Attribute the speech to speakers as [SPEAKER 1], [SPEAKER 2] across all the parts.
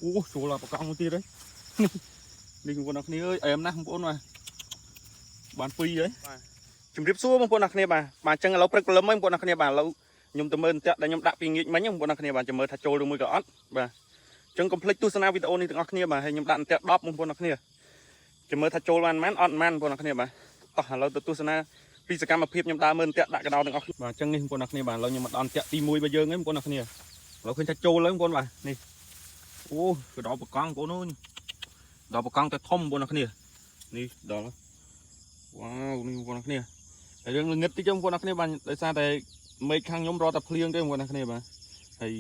[SPEAKER 1] អូចូលដល់ប្រកង់មួយទៀតហើយនេះបងប្អូនអរគ្នាអើយអែមណាស់បងប្អូនបាទបានពីរហើយបាទជំរាបសួរបងប្អូនអរគ្នាបាទបាទអញ្ចឹងឥឡូវព្រឹកព្រលឹមហើយបងប្អូនអរគ្នាបាទឥឡូវខ្ញុំទៅមើលអន្ទាក់ដែលខ្ញុំដាក់ពីងាកមិញបងប្អូនអរគ្នាបាទចាំមើលថាចូលឬមួយក៏អត់បាទអញ្ចឹងកុំភ្លេចទស្សនាវីដេអូនេះទាំងអស់គ្នាបាទហើយខ្ញុំដាក់អន្ទាក់10បងប្អូនអរគ្នាចាំមើលថាចូលបានប៉ុន្មានអត់ប៉ុន្មានបងប្អូនអរគ្នាបាទតោះឥឡូវទៅទស្សនាពីសកម្មភាពខ្ញុំដើរមើលអន្ទាក់ដាក់កដោទាំងអស់គ្នាបាទអញ្ចឹងនេះបងប្អូនអរគ្នាបាទឥឡូវខ្ញុំមកដល់អន្ទាក់ទី1របស់យើងហើយបងប្អូនអរគ្នាឥឡូវឃើញថាចូលហើយបងប្អូនបាទនេះ អូកដោបកង់បងប្អូនអើយដល់បកង់ទៅធំបងប្អូនអរគ្នានេះដល់វ៉ាវនេះបងប្អូនអរគ្នាហើយរឿងងឹតតិចបងប្អូនអរគ្នាបាទដោយសារតែមេឃខាងខ្ញុំរត់តែភ្លៀងទេបងប្អូនអរគ្នាបាទហើយ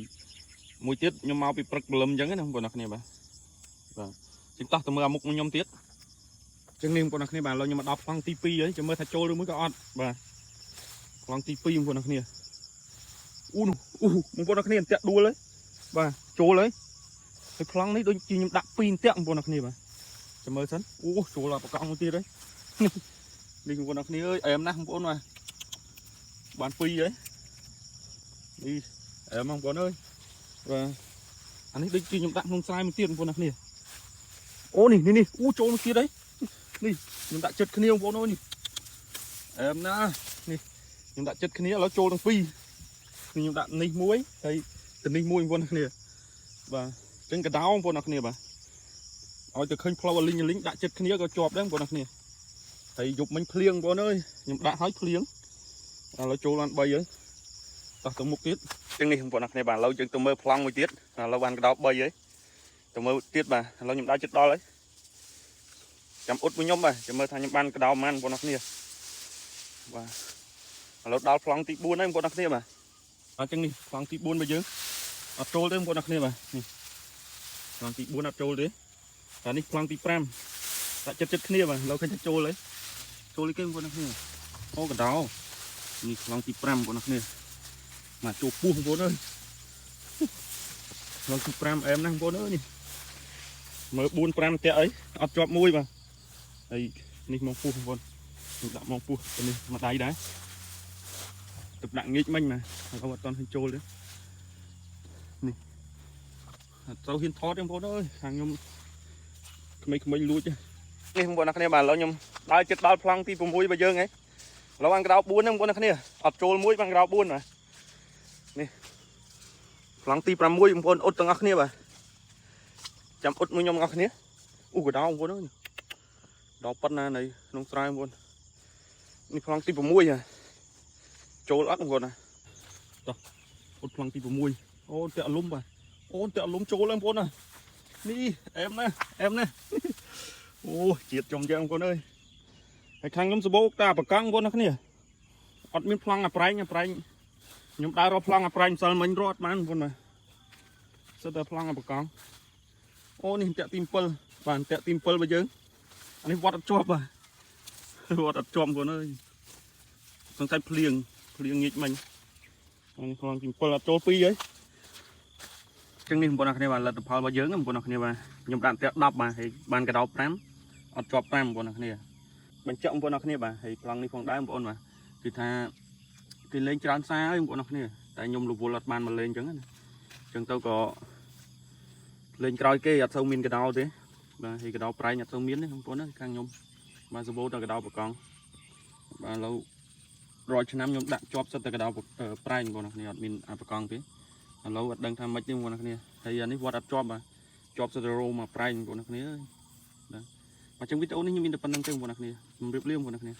[SPEAKER 1] មួយទៀតខ្ញុំមកពីព្រឹកព្រលឹមអញ្ចឹងណាបងប្អូនអរគ្នាបាទបាទជាងតោះទៅមើលអាមុខខ្ញុំទៀតចឹងនេះបងប្អូនអរគ្នាបាទឥឡូវខ្ញុំមកដល់ប្លង់ទី2ហើយចាំមើលថាចូលឬមួយក៏អត់បាទប្លង់ទី2បងប្អូនអរគ្នាអូនោះអូបងប្អូនអរគ្នាអន្ទាក់ដួលហើយបាទចូលហើយ ហើយប្លង់នេះដូចជាខ្ញុំដាក់ពីរអន្ទាក់បងប្អូនអរគ្នាបាទចាំមើលសិនអូចូលដល់ប្រកង់មួយទៀតហើយនេះបងប្អូនអរគ្នាអើយអែមណាស់បងប្អូនបាទបានពីរហើយនេះអែមបងប្អូនអើយបាទអានេះដូចជាខ្ញុំដាក់ក្នុងស្រែមួយទៀតបងប្អូនអរគ្នាអូនេះនេះនេះអូចូលមួយទៀតហើយនេះខ្ញុំដាក់ចិត្តគ្នាបងប្អូនអើយនេះអែមណាស់នេះខ្ញុំដាក់ចិត្តគ្នាឥឡូវចូលទាំងពីរខ្ញុំដាក់នេះមួយហើយទៅនេះមួយបងប្អូនអរគ្នាបាទ ចឹងកដោបងប្អូនអរគ្នាបាទឲ្យទៅឃើញផ្លូវអលីងអលីងដាក់ចិត្តគ្នាក៏ជាប់ដែរបងប្អូនអរគ្នាហើយយប់មិញភ្លៀងបងប្អូនអើយខ្ញុំដាក់ឲ្យភ្លៀងឥឡូវចូលបាន3ហើយតោះទៅមុខទៀតចឹងនេះបងប្អូនអរគ្នាបាទឥឡូវយើងទៅមើលប្លង់មួយទៀតឥឡូវបានកដោ3ហើយទៅមើលទៀតបាទឥឡូវខ្ញុំដើរចិត្តដល់ហើយចាំអ៊ុតមួយខ្ញុំបាទចាំមើលថាខ្ញុំបានកដោប៉ុន្មានបងប្អូនអរគ្នាបាទឥឡូវដល់ប្លង់ទី4ហើយបងប្អូនអរគ្នាបាទអញ្ចឹងនេះប្លង់ទី4របស់យើងអត់ចូលទេបងប្អូនអរគ្នាបាទនេះ ប្លង់ទី4អត់ចូលទេតែនេះប្លង់ទី5ដាក់ចិត្តចិត្តគ្នាបាទឥឡូវឃើញថាចូលហើយចូលគេបងប្អូនគ្នាអូកដោនេះប្លង់ទី5បងប្អូនគ្នាមកចូលពោះបងប្អូនអើយប្លង់ទី5អែមណាស់បងប្អូនអើយនេះមើល4 5តាក់អីអត់ជាប់មួយបាទហើយនេះមកពោះបងប្អូនខ្ញុំដាក់មកពោះទៅនេះមួយដៃដែរទៅដាក់ងាកមិញបាទឥឡូវអត់តន់ឃើញចូលទេនេះ អត់ត្រូវហ៊ានថតទេបងប្អូនអើយខាងខ្ញុំក្មេងៗលួចនេះបងប្អូនអរគ្នាបាទឥឡូវខ្ញុំដើរចិត្តដល់ប្លង់ទី6របស់យើងហ៎ឥឡូវបានកដោ4ហ្នឹងបងប្អូនអរគ្នាអត់ចូលមួយបានកដោ4បាទនេះប្លង់ទី6បងប្អូនអ៊ុតទាំងអស់គ្នាបាទចាំអ៊ុតមួយខ្ញុំទាំងអស់គ្នាអូកដោបងប្អូនអើយដល់ប៉ុណ្ណានៅក្នុងស្រែបងប្អូននេះប្លង់ទី6ហ៎ចូលអត់បងប្អូនណាតោះអ៊ុតប្លង់ទី6អូតាក់លុំបាទ អូនតាក់លុំចូលហើយបងប្អូនណានេះអែមណាស់អែមណាស់អូជាតិចំយ៉ាងបងប្អូនអើយហើយខាងខ្ញុំសបោកតាបកង់បងប្អូនណាគ្នាអត់មានប្លង់អាប្រែងអាប្រែងខ្ញុំដើររកប្លង់អាប្រែងម្សិលមិញរត់បានបងប្អូនណាសិតតែប្លង់អាបកង់អូនេះតាក់ទី7បាទតាក់ទី7របស់យើងអានេះវត្តអត់ជាប់បាទវត្តអត់ជាប់បងប្អូនអើយសង្ស័យភ្លៀងភ្លៀងងាកមិញអានេះប្លង់ទី7អត់ចូល2ហើយ ចឹងនេះបងប្អូនអរគ្នាបាទលទ្ធផលរបស់យើងបងប្អូនអរគ្នាបាទខ្ញុំដាក់ផ្ទះ10បាទហើយបានកដោ5អត់ជាប់5បងប្អូនអរគ្នាបញ្ជាក់បងប្អូនអរគ្នាបាទហើយប្លង់នេះផងដែរបងប្អូនបាទគឺថាគេលេងច្រើនសារហើយបងប្អូនអរគ្នាតែខ្ញុំរវល់អត់បានមកលេងចឹងណាចឹងទៅក៏លេងក្រោយគេអត់សូវមានកដោទេបាទហើយកដោប្រែងអត់សូវមានទេបងប្អូនណាខាងខ្ញុំបាទសបោតែកដោបកង់បាទឥឡូវរាល់ឆ្នាំខ្ញុំដាក់ជាប់សិតតែកដោប្រែងបងប្អូនអរគ្នាអត់មានអាបកង់ទេ ឥឡូវអត់ដឹងថាម៉េចទេបងប្អូនគ្នាហើយអានេះវត្តអត់ជាប់បាទជាប់សិតរោមកប្រែងបងប្អូនគ្នាអើយបាទអញ្ចឹងវីដេអូនេះខ្ញុំមានតែប៉ុណ្្នឹងទេបងប្អូនគ្នាជម្រាបលាបងប្អូនគ្នា។